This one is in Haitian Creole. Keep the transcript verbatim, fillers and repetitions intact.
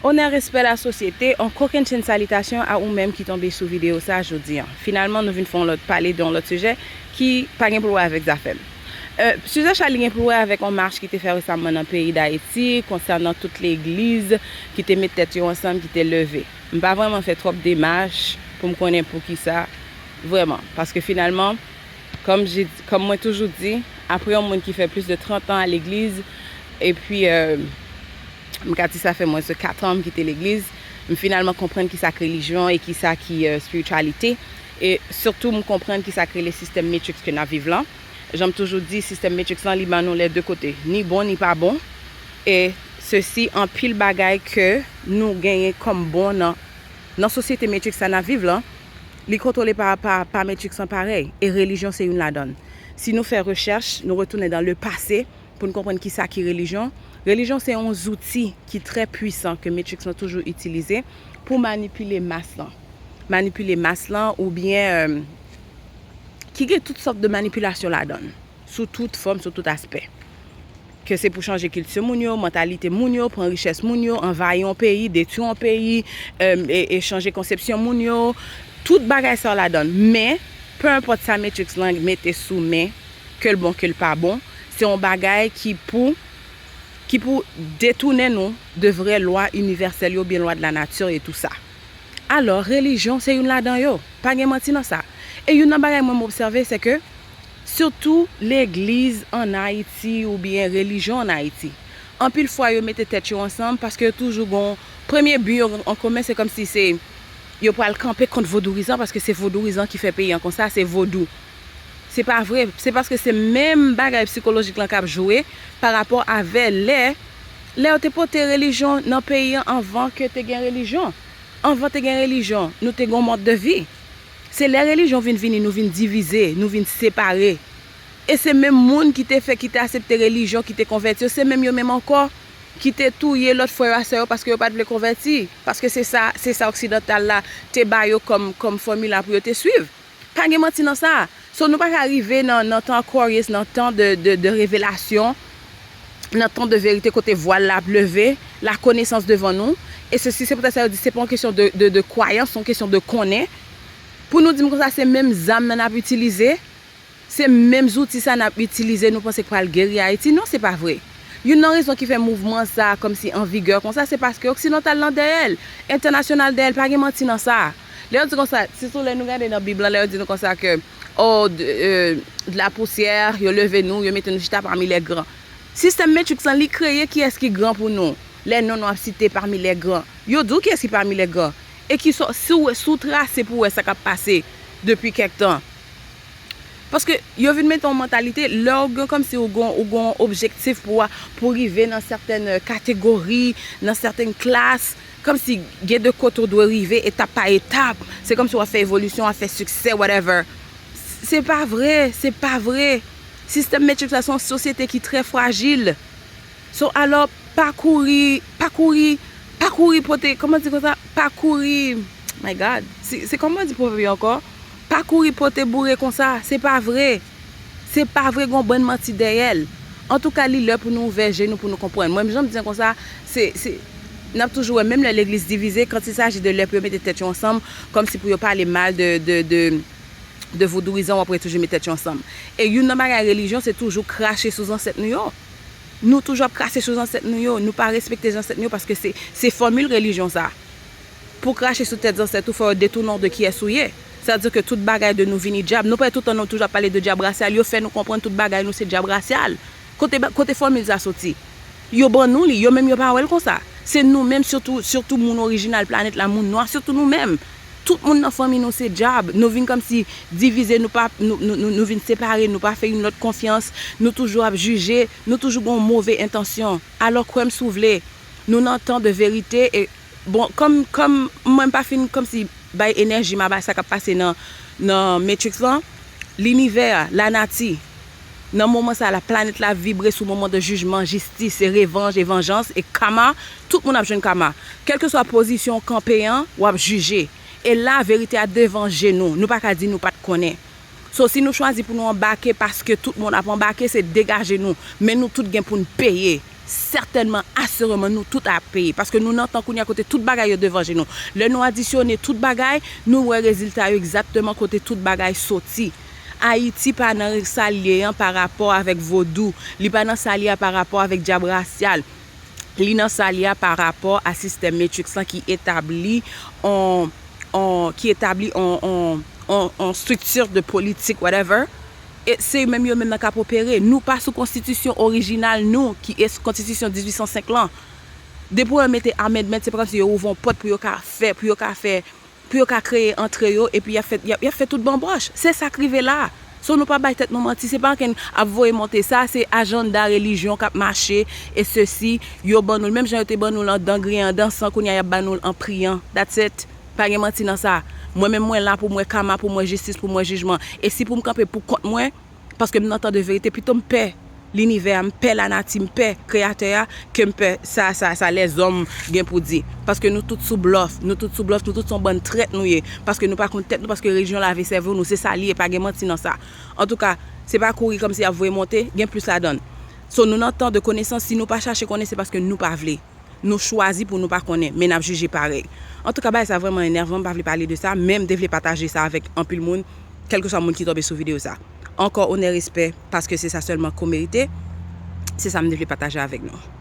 Onè, respè, lasosyete, yon kokennchenn salitasyon a ou menm ki tonbe sou videyo sa a jodi a. Finalman, nou vin fè yon lòt, pale de yon lòt sijè ki pa gen pou l wè avèk zafè m. Euh, sijè sa li gen pou l wè avèk yon mach ki te fè resamman nan peyi Dayiti konsènan tout legliz ki te met tèt yo ansanm, ki te leve. M pa vrèman fè twòp demach pou m konnen poukisa, vrèman. Paske finalman, kòm je, kòm mwen toujou di, apre yon moun ki fè plis de trant an a legliz, epi, euh, m ka di sa fè mwens de kat an m kite legliz, m finalman konprann kisa k relijyon e kisa ki, euh, espirityalite. E sitou, m konprann kisa k rele sistèm Matrix ke n ap viv lan. Jan m toujou di, sistèm Matrix lan, li ban nou lè de kote, ni bon, ni pa bon. E sesi, anpil bagay ke nou genyen kòm bon nan, nan sosyete Matrix sa n ap viv lan, li kontwole pa, pa, pa Matrix lan parèy. E relijyon se youn ladan l. Si nou fè rechèch, nou retounen dan le pase, pou n konprann kisa ki relijyon. Relijyon se yon zouti ki trè pwisan ke Matrix lan toujou itilize pou manipile mas lan. Manipile mas lan oubyen, euh, ki gen tout sòt de manipilasyon ladan l, sou tout fòm, sou tout aspè. Ke se pou chanje kilti moun yo, mantalite moun yo, pran richès moun yo, anvayi yon peyi, detwi yon peyi, euh, e, e chanje konsepsyon moun yo. Tout bagay sa yo ladan l. Men, pe enpòt sa Matrix lan mete sou men, ke l bon, ke l pa bon, se yon bagay ki pou, ki pou detounen nou de vrè lwa inivèsèl yo, oubyen lwa de la nature e tou sa. Alò, relijyon se youn ladan yo. Pa gen manti nan sa. E youn nan bagay mwen m obsève, se ke, sitou legliz ann Ayiti oubyen relijyon ann Ayiti, anpil fwa yo mete tèt yo ansanm paske yo toujou gon premye bi yo an komen, se kòmsi se yo pral kanpe kont vodourizan paske se vodourizan ki fè peyi an konsa, se vodou. Se pa vre, se paske se menm bagay sikolojik lan k ap jwe pa rapò avè lè, lè yo te pote relijyon nan peyi an anvan ke te gen relijyon. Anvan te gen relijyon, nou te gon mòd de vi. Se lè relijyon vin vini, nou vin divize, nou vin separe. E se menm moun ki te fè, ki te aksepte relijyon, ki te konvèti yo, se menm yo menm ankò ki te touye lòt frè yo ak sè yo paske yo pa t vle konvèti. Paske se sa, se sa oksidantal la te ba yo kòm, kòm fòmila pou yo te swiv. Pa gen manti nan sa. So, nou pa ka rive nan, nan tan Aquarius, nan tan de, de, de revelasyon, nan tan de verite kote vwal la ap leve, la konesans devan nou. E sesi, se poutèt sa yo di se pa yon kesyon de, de, de kwayans, se yon kesyon de konnen. Pou nou di m konsa se menm zam nan n ap itilize, se menm zouti sa n ap itilize, nou panse k pral geri Ayiti. Non, se pa vre. Youn nan rezon ki fè mouvman sa a kòmsi an vigè konsa, se paske oksidantal lan dèyè l, entènasyonal dèyè l, pa gen manti nan sa. Lè yo di konsa, sitou lè nou gade nan Bib lan, lè yo di nou konsa ke, oh, de, euh, de la poussière, yo leve nou, yo mete nou chita parmi les grands. Sistèm Matrix lan, li kreye kiyès ki gran pou nou. Lè non nou ap site parmi les grands. Yo di w kiyès ki parmi les grands. E ki sò, si w, si w trase pou w wè sa k ap pase depi kèk tan. Paske yo vin mete yon mantalite, lè w gen kòmsi ou gon, ou gon objektif pou, pou rive nan sètèn, euh, kategori, nan sètèn klas, kòmsi gen de kote w dwe rive, etap pa etap. Se kòmsi w ap fè evolisyon, w ap fè siksè, whatever. Se pa vre, se pa vre. Sistèm Matrix la, se yon sosyete ki trè frajil. So, alò, pa kouri, pa kouri, pa kouri pote, kòman di konsa? Pa kouri, my God, se, se kòman di pwovèb yo ankò? Pa kouri pote boure konsa, se pa vre. Se pa vre, gon bann manti dèyè l. Antouka, li lè pou nou ouvè je nou, pou nou konprann. Mwen, jan m di l konsa, se, se, n ap toujou wè, menm lè legliz divize, quand il s'agit de lè pou yo mete tèt yo ansanm, kòmsi pou yo pale mal de, de, de, de vodouyizan, w ap wè toujou met tèt yo ansanm. E youn nan bagay relijyon, se toujou krache sou zansèt nou yo. Nou toujou ap krache sou zansèt nou yo. Nou pa respekte zansèt nou yo paske se, se fòmil relijyon sa. Pou krache sou tèt zansèt ou, fò yo detounen w de kiyès ou ye. Sa vle di ke tout bagay de nou vini dyab. Nou pa wè tout tan nou toujou ap pale de dyab rasyal, yo fè nou konprann tout bagay nou se dyab rasyal. Kote ba-, kote fòmil sa soti? Yo ban nou li, yo menm yo pa wè l konsa. Se nou menm, sitou, sitou moun orijinal planèt la, moun nwa, sitou nou menm. Tout moun nan fanmi nou se dyab. Nou vin kòmsi divize, nou pa, nou, nou, nou, nou vin separe, nou pa fè youn lòt konfyans, nou toujou ap jije, nou toujou gon move entansyon. Alò, kwè m si w vle, nou nan tan de verite e, bon, kòm, kòm mwen m pa fin kòmsi bay enèji m a bay sa k ap pase nan, nan Matrix lan, linivè, lanati, nan moman sa a, planèt la ap vibre sou moman de jijman, jistis, e revanj, e vanjans, e kama, tout moun ap jwenn kama. Kèlkeswa pozisyon w kanpe an, w ap jije. E la, verite a devan je nou, nou pa ka di nou pa t konnen. So, si nou chwazi pou nou anbake paske tout moun ap anbake, se degaje nou. Men nou tout gen pou n peye. sètènman, asireman, nou tout ap peye. Paske nou nan tan kounye a kote tout bagay yo devan je nou. Lè nou adisyone tout bagay, nou wè rezilta yo egzakteman kote tout bagay soti. Ayiti pa nan sa l ye an pa rapò avèk vodou. Li pa nan sa l ye a pa rapò avèk dyab rasyal. Li nan sa l ye a pa rapò a sistèm Matrix lan ki etabli on, on, ki etabli on, on, on, on strikti de politik, whatever. E se menm yo menm nan k ap opere. Nou pa sou konstitisyon orijinal nou, ki e konstitisyon dizuit san senk lan. Depi w mete amendment, se pa kòmsi yo ouvri yon pòt pou yo ka fè, pou yo ka fè, pou yo ka kreye antre yo, epi y ap fè, y ap, y ap fè tout banbòch. Se sa k rive la. So nou pa bay tèt nou manti, se pa ankenn ap voye monte. Sa se ajanda relijyon k ap mache, e sesi, yo ban nou l. Menm jan yo te ban nou l an dan griyen, an dansan, kounye a y ap ban nou l an priyan. That's it. Pa gen manti nan sa. Mwen menm mwen la pou mwen kama, pou mwen jistis, pou mwen jijman. E si pou m kanpe pou kont mwen, paske m nan tan de verite, pito m pè linivè a, m pè lanati, m pè kreyatè a, ke m pè sa, sa, sa lèzòm gen pou di. Paske nou tout sou blòf, nou tout sou blòf, nou tout se yon bann trèt nou ye. Paske nou pa konn tèt nou, paske relijyon lave sèvo nou, se sa li ye, pa gen manti nan sa. Antouka, se pa kouri kòmsi y ap voye monte, gen plis ladan l. So nou nan tan de konesans, si nou pa chache konnen, se paske nou pa vle. Nou chwazi pou nou pa konnen, men n ap jije parèy. Antouka, bagay sa vrèman enèvan, m pa vle pale de sa, men m te vle pataje sa avèk anpil moun, kèlkeswa moun ki tonbe sou videyo sa. Ankò, onè, respè, paske se sa sèlman ke w merite, se sa m te vle pataje avèk nou.